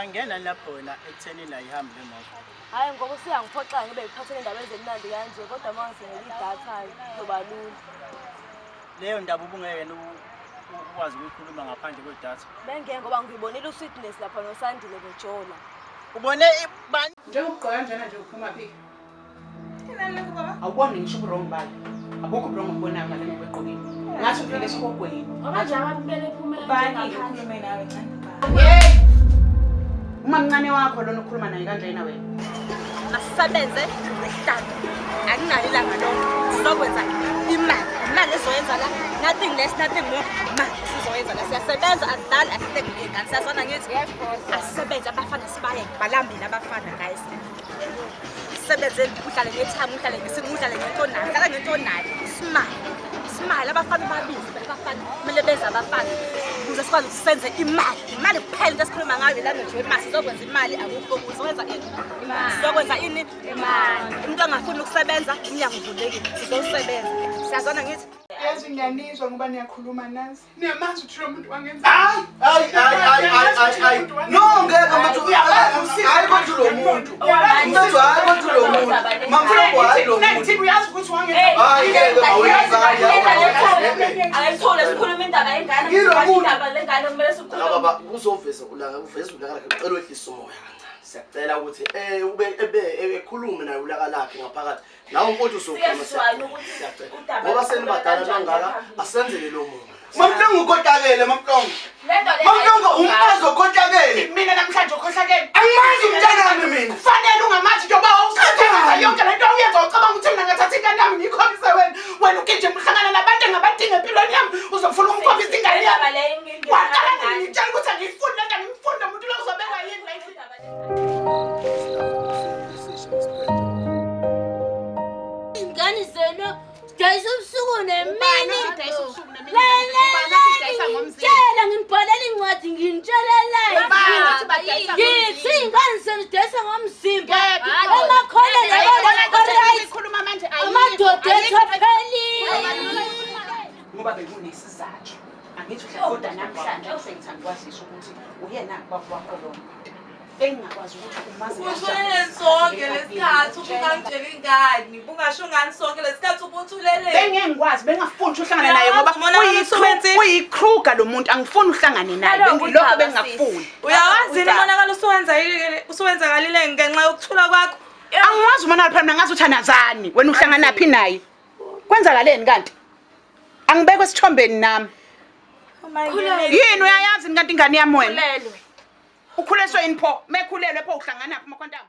Uyangena lapho wena ekuthenini ayihambi le moto. Hhayi ngoba usuyangiphoxa ngibe ngiphathele indaba ezimnandi kanje kodwa uma ngithengela idatha kuzoba lula. Leyo ndaba ubungeke ukwazi ukuyikhuluma ngaphandle kwedatha. Bengeke ngoba ngibonile usweetness lapha noSandile bejola. Ubone bani? Njengokugqoka kanjena nje uphuma phi? Awuboni ngisho uburongo bayo. Abukho uburongo obubonayo ngale ngubo egqokile. Ngathi uvele esihogweni. Ngoba nje abantu kumele iphume Ubani ukhulume nawe ncane? Hey! Umamncane wakho lona ukhuluma naye kanjena wena. Asisebenze ngesihlanu. Akunalo ilanga lonke. Sizokwenza imali. Imali ezoyenza la. Nothing less, nothing more. Imali sizoyenza la. Siyasebenza asidlali asihleki ngey'ngane. Siyazwana ngithi? Asisebenze abafana sibayeke. Balambile abafana guys. Sebenzeni uhlale ngethanga uhlale ngesimo uhlale ngento onayo hlala ngento onayo smile smile abafana babize abafana kumele beze abafana ukuze sikwazi ukuthi senze imali imali kuphela into esikhuluma ngayo lana nje imali sizokwenza imali akukho okunye sizokwenza ini sizokwenza ini imali umuntu angafuni ukusebenza umnyango uvulekile sizosebenza siyazwana ngithi Yazi ngiyanizwa ngoba niyakhuluma nazi. Niyamazi ukuthi lo muntu wangenza. Hayi, hayi, hayi, hayi, hayi, hayi. No, ngeke mfethu. Hayi kodwa lo muntu. Mfethu hayi kodwa lo muntu. Mamfuna hayi lo muntu. Ngithini uyazi ukuthi wangenza. Hayi ngeke awuyenza. Ayithole sikhuluma indaba yengane Yilo muntu. indaba lengane kumele sikhulume Baba uzoveza ulaka uveza ulaka lakhe ucela wehlisa umoya kancane. Siyacela ukuthi eh ube ebe ekhulume naye ulaka lakhe ngaphakathi. Nawe mfowethu uzokhuluma Siyazwana ukuthi siyacela. udaba Ngoba senibadala kanjani kangaka phambili. asenzele lo muntu. Mamhlongo ukotakele Mamhlongo. Lento le Mamhlongo umfazi okotakele. Mina namhlanje ukhohlakele. Angimazi umntanami mina. Kufanele ungamazi njengoba wawusebenza yonke le nto uyenza ucabanga ukuthi mina ngathatha ingane yami ngiyikhombise wena. Wena ugijima uhlangana nabantu engabadinga empilweni yami uzofuna ukukhombisa ingane Indaba yami. le ingingena Waqala kangaka. ngitshela ukuthi angiyifuni le nto angimfuni lo muntu lo uzobekwa yini la endlini. Ingane zenu dayisa ubusuku nemini. Udayisa ubusuku nemini. Lalelani ngitshela nginibhalela incwadi nginitshelelayo. Ubani othi badayisa Ngithi ingane zenu dayisa ngomzimba. Kephi? Amakholelo Ayibona into right. esikhuluma manje ayikho. Amadoda ethu aphelile. Ngoba bekunesizathu. Angithi uhlala kodwa namhlanje usengithanda ukwazisa ukuthi uyena baba wakho lo. Bengingakwazi ukuthi umazi Uthulele sonke lesikhathi ubungangitsheli ngani bungasho ngani sonke lesikhathi ubuthulele Bengeke ngikwazi bengafuni ukuthi uhlangane naye ngoba Umonakalo usuwenzile. uyikruger lo muntu angifuni uhlangane naye Naloku lokho udaba, bengingafuni. Uyawazi yini umonakalo usuwenzakalile ngenxa yokuthula kwakho? Angiwazi umonakalo phela mina ngazi ukuthi anazani wena uhlangana phi naye. Kwenzakaleni kanti? Angibekwe esithombeni nami. Yini uyayazi kanti ingane yami wena? Khulelwe. Ukhuleswe yini pho? Mekhulelwe pho uhlangana phi makhwantama?